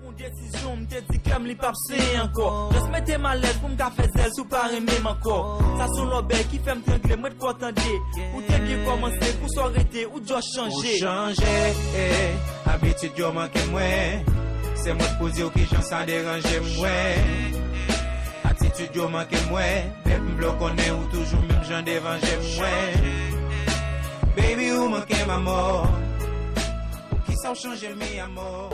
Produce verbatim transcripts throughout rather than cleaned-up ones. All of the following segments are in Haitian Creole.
Yon desizyon, m te di kè m li p ap senyen ankò. Just mete m alèz pou m ka fè zèl si w pa renmen m ankò. Sa se yon lòbèy ki fè m trangle, m ret kwè w tande. Ou te byen kòmanse, pou sa w rete, ou just chanje. Ou chanje, eh, abitid yo manke mwen. Se mwen k pou di w kijan sa deranje mwen. Atitid yo manke mwen. Depi m vle w konnen ou toujou menm jan deranje mwen. Baby, ou manke m amò. Poukisa w chanje mi amò?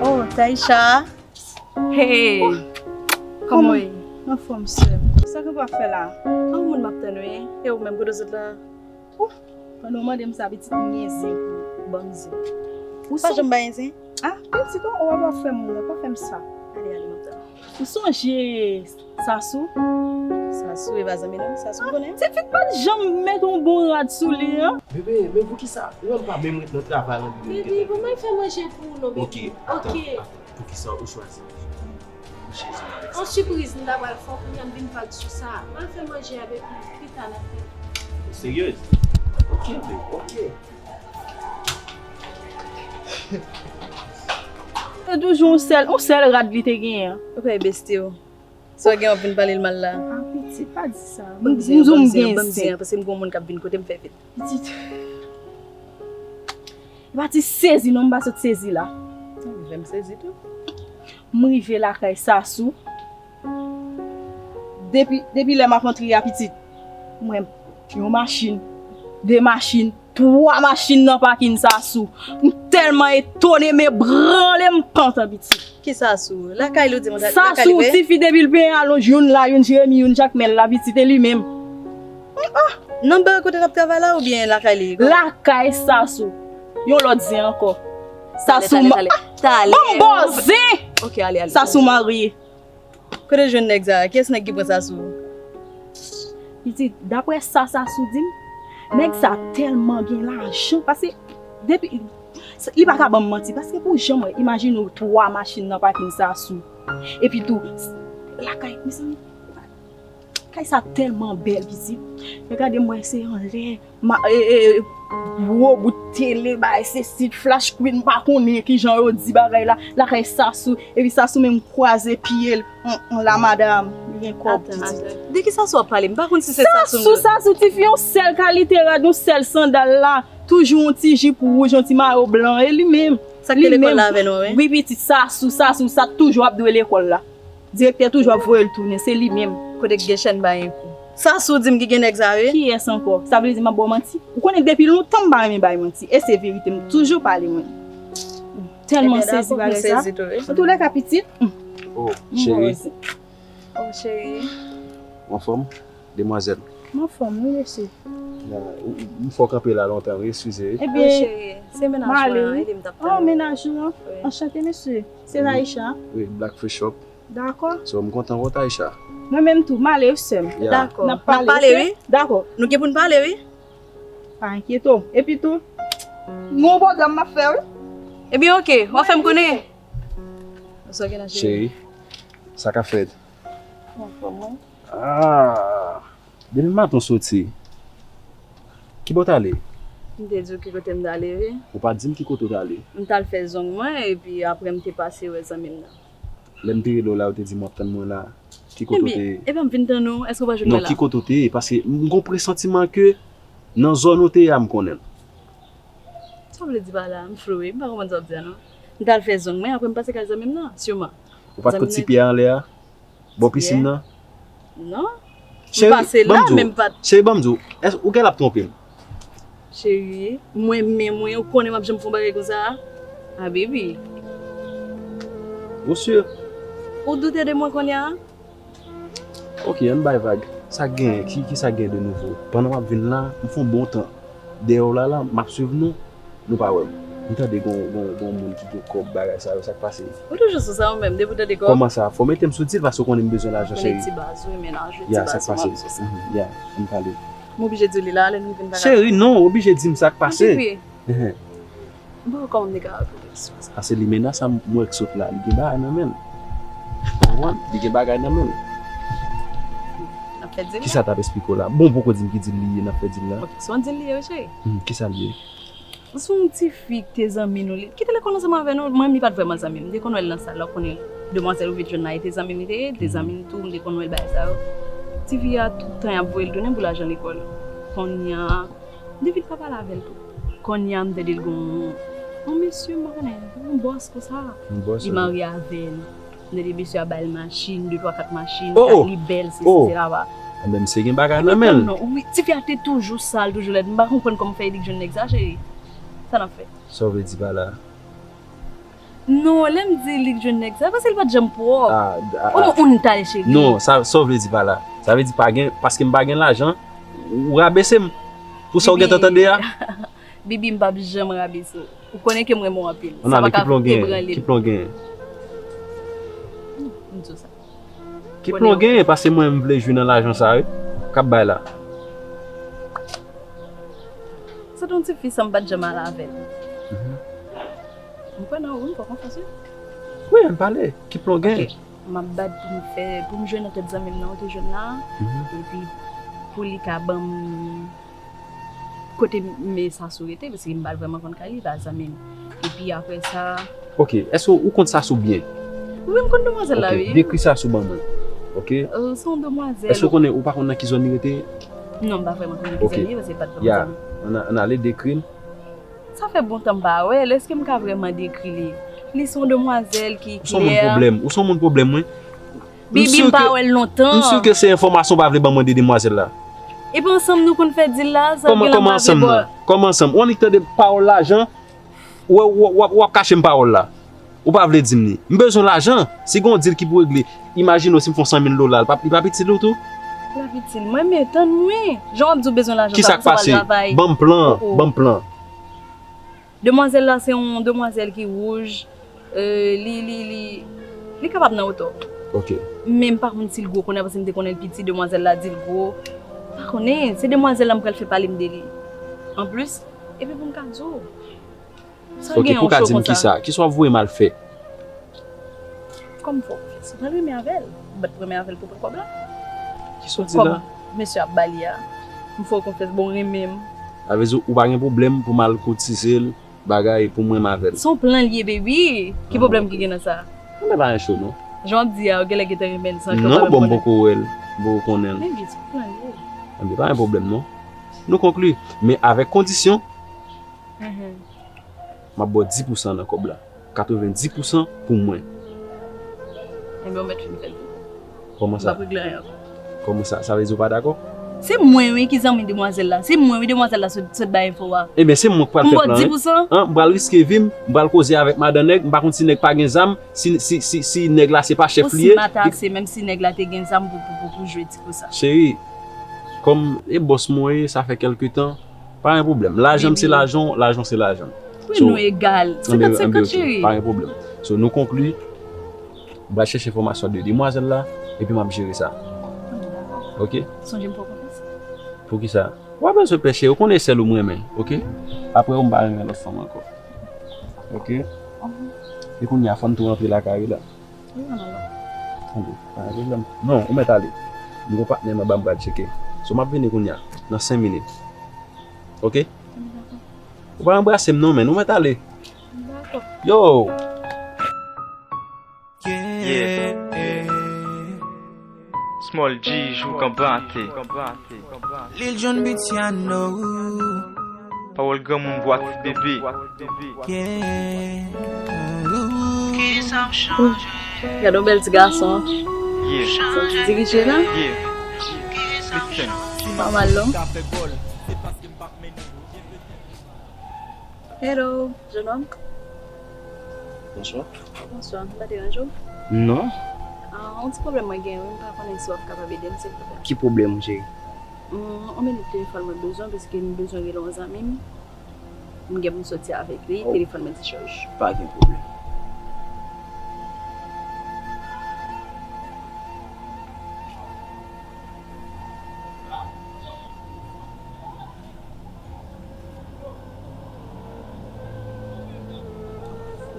Oh, Taïcha. Hey. Kòman w ye? Anfòm, sè m. Sa k ap fè la? An moun m ap tann wi. E ou menm, kote w sot la? Oh, pandan w mande m sa, pitit, m gen zen pou ban m zen. Ou pa janm bay zen? Ah, pitit, ou ap fè m wont, pa fè m sa. Ale, ale, m ap tann. Ou sonje Sasou? Sasou, e pa zanmi nou? Sasou konnen? Ti fi pa t janm met yon bon rad sou li, an. Bebe, men poukisa? Ou menm pa menm ret nan travay an. Bebe, bon, mwen fè manje pou ou non, bebe. Ok, atan, atan. Poukisa ou chwazi manje pou mwen? An sipriz, m ta pral fè w, kounye a m vin pa l sou sa. Mwen fè manje a, bebe, pita n ap fè. Ou seryez? Ok, bebe, ok. Se toujou yon sèl, yon sèl rad li te genyen. Ou kwè besti w. Sa w gen w ap vin pale l mal la? Ah, pitit, pa di sa. M di w m gen zen. Paske m gen yon moun k ap vin kote m fè vit. Pitit. E pa ti sezi non, m pa sot sezi la. Ou fè m sezi tou. M rive lakay Sasou. Depi, depi lè m ap antre a pitit, m wè yon machin, de machin, twa machin nan pakin Sasou. M tèlman etone, men branle m pantan pitit. Ki Sasou? Lakay li w di m lakay li vre? Sasou, tifi depi l penyen alonj, youn la, youn Jeremi, youn Jakmèl la, pitit, e li menm. Nan bè kote l ap travay la oubyen lakay li? Lakay Sasou. Yon lòt zen ankò. Sasou, talè, talè, talè. Ban m ba w zen! Ok, ale, ale. Sasou marye. Kote w jwenn nèg sa? Kiyès nèg ki pran Sasou? Pitit, daprè sa Sasou di m, nèg sa tèlman gen lajan, paske depi, li pa ka ban m manti, paske pou jan m wè, imajine w twa machin nan pakin Sasou. Epi tou, lakay, mezanmi, kay sa tèlman bèl, pitit. Men gade m wè se anlè, ma, e, e, gwo bout tele, bagay, se sit, flash screen, m pa konnen kijan yo di bagay la, lakay Sasou, epi Sasou menm kwaze pye l, on, on la madam, li gen kòb, pitit. Atan, atan. De ki Sasou w ap pale? M pa konn si se Sasou. Sasou, Sasou, tifi, yon sèl kalite rad, yon sèl sandal la, toujou yon ti jip wouj, yon ti mayo blan, e li menm. Sa k te lekòl la avè nou, wi? Wi, pitit, Sasou, Sasou, sa toujou ap dwe lekòl la. Direktè toujou ap voye l tounen, se li menm. Kote k gen chèn bay yon kou. Sasou di m ki gen nèg sa, wi. Kiyès ankò? Sa vle di m ap ba w manti? Ou konnen depi lontan m pa renmen bay manti. E se verite, m toujou pale mwen. Tèlman sezi bagay sa. Antoulèka, pitit. Oh, cheri. Oh, cheri. Ou anfòm, demwazèl? M anfòm, wi, mesye. Ya, ou, ou, m fè w kanpe la lontan, wi, eskize, wi. Ebyen, cheri, se mennaj mwen an, e li m t ap tann. Oh, mennaj ou an? Wi. Anchante, mesye. Se Taïcha? Wi, Black Fresh Shop. Dakò. So, m kontan wè w, Taïcha. Mwen menm tou, m ale wi, sè m. Ya. Dakò. N ap pale, wi. Dakò. Nou gen pou n pale, wi. Pa enkyete w. Epi tou, m gen yon pwogram m ap fè, wi. Ebyen, oke, w ap fè m konnen. Sa w gen la, cheri? Cheri, sa k ap fèt? Anfòm, wi. Ah, depi maten w soti, ki bò w t ale? M te di w ki kote m t ale, wi. Ou pa di m ki kote w t ale. M t al fè zong mwen, epi apre m te pase wè zanmi m nan. Lè m te rele w la, ou te di m w ap tann mwen la. Ki kote w te ye? Ebyen, epa m vin tann ou, èske w pa jwenn mwen la? Non, ki kote w te ye? Paske m gon presantiman ke nan zòn ou te ye a, m konnen l. Sa w vle di pa la? M flou, wi. M pa konprann sa w ap di a, non. M t al fè zong mwen, apre m pase kay zanmi m nan, siman. Ou pa t kot ti pye a anlè a? Bò pisin nan? Non. Cheri, pase la, men m pa t. Cheri, ban m di w, èske ou genlè ap twonpe m? Cheri, mwen menm, wi, ou konnen m ap janm fè yon bagay konsa? Ah, baby. Ou si? Ou doute de mwen kounye a? Ok, ann bay vag. Sa k genyen? Ki, ki sa k genyen de nouvo? Pandan m ap vin la, m fè yon bon tan dèyè w la, la, m ap swiv nou. Nou pa wè m. M tande gon, gon, gon moun ki gen kòb bagay sa yo, sa k pase? Ou toujou sou sa ou menm, depi w tande kòb. Kòman sa? Fò w mete m sou dil paske w konnen m bezwen lajan, cheri. Konnen ti baz, wi, mennaj, ti baz, ou ap sou sa. Ya, sa k pase? Mhm, ya, ann pale. M oblije di w li la, lè nou vin bagay. Cheri, non, w oblije di m sa k pase. Ann pi. Mhm. M pa wè kòman m te ka rakonte istwa sa. Paske limena sa m wè k sot la, li gen bagay nan men l. Ou konprann? Li gen bagay nan men l. N ap fè dil la. Kisa t ap esplike w la? Bon, poko di m ki dil li ye, n ap fè dil la. Ok, se yon dil li ye, wi, cheri. Hmm, kisa l ye? Se yon ti fi k te zanmi nou. Li, ki te lekòl ansanm avè nou, mwen menm li pa t vrèman zanmi m. M te konn wè l nan sal la, w konnen demwazèl ou vin jwenn la, li te zanmi m, li te ye, li te zanmi m tou, m te konn wè l bagay sa yo. Ti fi a, tout tan y ap voye l tounen pou lajan lekòl. Kounye a, m te fin pa pale avè l tou. Kounye a, m tande l gon yon mesye, m pa konnen, yon bòs konsa. Yon bòs, wi. Li marye avè l. M tande mesye a ba l machin, de, twa, kat machin, kat li bèl, sesi, sela. Enben, misye gen bagay nan men l. Non, wi, tifi a te toujou sal, toujou lèd. M pa konprann kòman fè li k jwenn nèg sa, cheri. Sa n ap fè? Sa w vle di pa la? Non, lè m di li k jwenn nèg sa, paske li pa t janm pwòp. Ah, ah, ah. Kòman ou n t ale, cheri? Non, sa, sa w vle di pa la? Sa vle di pa gen, paske m pa gen lajan, ou rabese m. Pou sa w gentan tande a? Bibi, m p ap janm rabese w. Ou konnen ke m renmen w anpil. Sa pa ka ebranle m. Ki plan w genyen? Hmm, m di w sa. Ki plan w genyen? Paske mwen, m vle jwi nan lajan sa, wi. K ap bay la. Se yon ti fi sa m pa t janm ale avè l. Mhm. M kwè nan ou, m fè konfyans, wi. Wi, ann pale. Ki plan w genyen? Ok. M ap bat pou m fè, pou m jwenn nan tèt zanmi m nan, ou te jwenn la. Mhm. Epi, pou li ka ban m kote men sa sou rete, paske m pa t vrèman konn kay li, li pa zanmi m. Epi apre sa. Ok, èske ou konn Sasou byen? Wi, m konn demwazèl la, wi. Ok, dekri Sasou ban mwen. Ok? Euh, se yon demwazèl. Èske ou konnen, ou pa konn nan ki zòn li rete? Non, m pa vrèman konn nan ki zòn li ye, paske li pa t vrèman zanmi m. Ok. Ya, ann a-, ann ale dekri l. Sa fè bon tan m pa wè l, èske m ka vrèman dekri li? Li se yon demwazèl ki klè. Ou se yon moun pwoblèm, ou se yon moun pwoblèm, wi. Bibi, m pa wè l lontan. M si ke se enfòmasyon w pa vle ban mwen de demwazèl la. Epi ansanm nou konn fè dil la, sa gen la m pa vle bò. Kòman, kòman ansanm nan? Kòman ansanm? Ou annik tande pawòl lajan, w, w, w, w ap kache m pawòl la. Ou pa vle di m li. M bezwen lajan. Si gen yon dil ki pou regle, imajine w si m fè yon san mil dola, li p ap, li p ap itil ou tou? L ap itil mwen, men tann mwen. Jan w ap di w bezwen lajan, sa, sa pral travay. Kisa k pase? Ban m plan, ban m plan. Demwazèl la se yon demwazèl ki wouj. Euh, li, li, li, li kapab nan wotè w. Ok. Men m pa konn si l gwo kounye a, paske m te konnen l piti, demwazèl la di l gwo. M pa konnen, se demwazèl la m pral fè pale m de li. Anplis, epi pou m ka di w, sa gen yon cho konsa. Ok, pou w ka di m kisa, kisa w ap voye m al fè? Kòm fò w fè sa, pral renmen avè l. Ou bat renmen avè l pou pran kòb la. Kisa w di la? Kòb mesye ap ba li a. M fè w konfyans, bon, renmen m. Sa vle di ou pa gen pwoblèm pou m al koutize l, bagay pou mwen m avè l. Se yon plan l ye, baby. Ki pwoblèm ki gen nan sa? Mwen pa gen cho, non. Jan w ap di a, ou genlè gentan renmen l san ke w pa menm konnen. Non, bon, m poko wè l, m poko konnen l. Baby, se yon plan l ye. Enben, pa gen pwoblèm, non. Nou konkli, men avèk kondisyon, mhm, m ap ba w dis pousan nan kòb la. Katrevenndis pousan pou mwen. Enben, ou mèt fin fè l pou mwen. Kòman sa? M p ap regle anyen ankò. Kòman sa? Sa vle di ou pa dakò? Se mwen, wi, ki zanmi demwazèl la. Se mwen, wi, demwazèl la sot, sot bay enfo a. Ebyen, se mwen k pral fè plan, wi. Pou m ba w dis pousan? An, m pral riske vi m, m pral koze avèk madan nèg, m pa konn si nèg pa gen zam, si, si, si, si nèg la se pa chèf li ye. Ou smart ase, menm si nèg la te gen zam pou, pou, pou, pou jwe ti konsa. Cheri, kòm e bòs mwen ye, sa fè kèlke tan, pa gen pwoblèm. Lajan m se lajan w, lajan w se lajan m. Wi, nou egal. Senkant senkant, cheri. Pa gen pwoblèm. So, nou konkli. M pral chèche enfòmasyon de demwazèl la, epi m ap jere sa. Ok? Sonje m fè w konfyans. Poukisa? Ou pa bezwen pè, cheri, ou konnen sèl ou m renmen, ok? Apre ou m pa renmen lòt fanm ankò. Ok? Mhm. E kounye a, fò n tou rantre lakay ou la. Wi, maman. Tande, pa gen pwoblèm. Non, ou mèt ale. M gon patnè m anba m pral tcheke. So, m ap vini kounye a, nan senk minit. Ok? Ou pa anbrase m non, men ou mèt ale. Dakò. Yo! Yeah. Small G, jouk an bate. Lil John Beat, y'all know. Pawòl granmoun, vwa ti bebe. Yeah. Kisa w chanje? Gade yon bèl ti gason. Sa w ti dirije la? Pa mal non. Hello, jennonm. Bonswa. Bonswa, m pa deranje w? Non. Ah, yon ti pwoblèm mwen genyen, wi, m pa konnen si w ap kapab ede m, silvouplè. Ki pwoblèm, cheri? Hmm, yon minit telefòn mwen bezwen, paske m bezwen rele yon zanmi m. M gen pou m soti avèk li, telefòn mwen te chaj. Pa gen pwoblèm.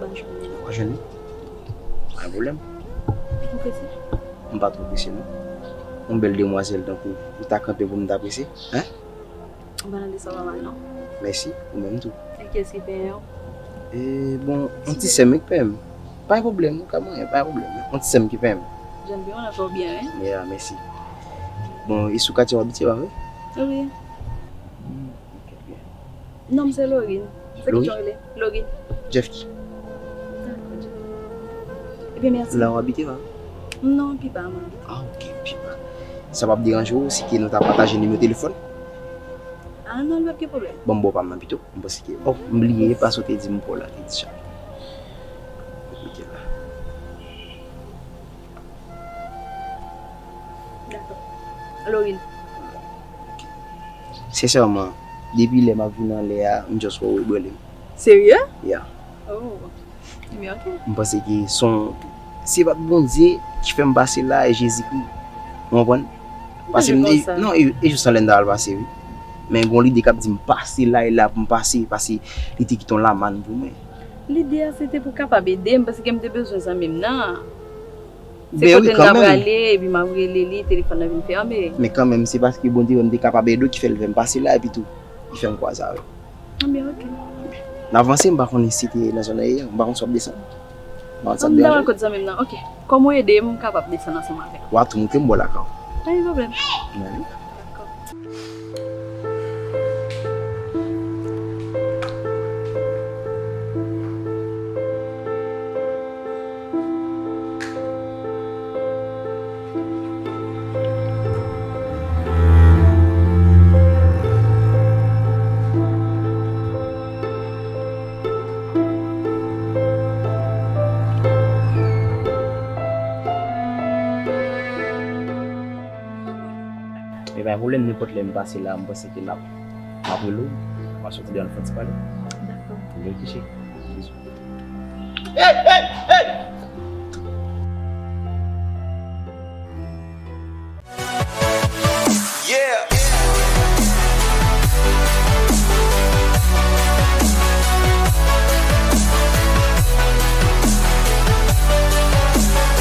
Ban jwenn li non. Ou jwenn li? Pa gen pwoblèm. Ou prese? M pa twò prese non. Yon bèl demwazèl tankou ou ta kanpe pou m ta prese, en? Ban nan de sa pa mal non. Mèsi, ou menm tou. E kiyès ki penyen w? E, bon, yon ti sè m ki penyen m. Pa gen pwoblèm, ou ka manyen, pa gen pwoblèm. Yon ti sè m ki penyen m. Jan byen, w nan fè w byen, wi. Yeah, mèsi. Bon, e sou katye w abitye, pa vre? Wi. Hmm, ok, byen. Non m se Lorine. Se ki jan w rele? Lorine. Jeff ki? Dakò, Jeff. Ebyen, mèsi. La w abite, pa? Non, Pipa, mwen abite. Ah, ok, Pipa. Sa p ap deranje w si ke nou ta pataje nimewo telefòn? Ah, non, li p ap gen pwoblèm. Bon, m ba w pa m nan pito. M panse ke, oh, m bliye, pase w te di m pa w la, te di sa. Kote la? Dakò. Lorine. Sensèman, depi lè m ap vin anlè a, m just wè w rebele m. Serye? Yeah. Oh. Ebyen, ok. M panse ke se yon, se pa t Bondye ki fè m pase la, e Jezikri. Ou konprann? Paske m te, non, e, e jis anlè m ta pral pase, wi. Men gon lide k ap di m pase la, e la pou m pase, paske li te kite yon lamàn pou mwen. Lide a, se te pou kapab ede m, paske m te bezwen zanmi m nan. Se kote n t ap prale, epi m ap rele li, telefòn nan vin fèmen. Men kanmenm, se paske Bondye wè m te kapab ede w ki fè l fè m pase la, epi tou, li fè m kwaze avè w. Anben, ok. N avanse, m pa konnen si te nan zòn nan ye a, m pa konn si w ap desann. M pa konn si w ap deranje. M ta pral kot zanmi m nan, ok. Kòm ou ede m, m kapab desann ansanm avè w. W a tou moute m bò lakay w. Pa gen pwoblèm. Dakò. Men pa gen pwoblèm, nenpòt lè m pase la, m panse ke m ap, m ap rele w, m ap soti deyò, n fè yon ti pale. Dakò. Byen kouche. Bizou. Hey, hey, hey!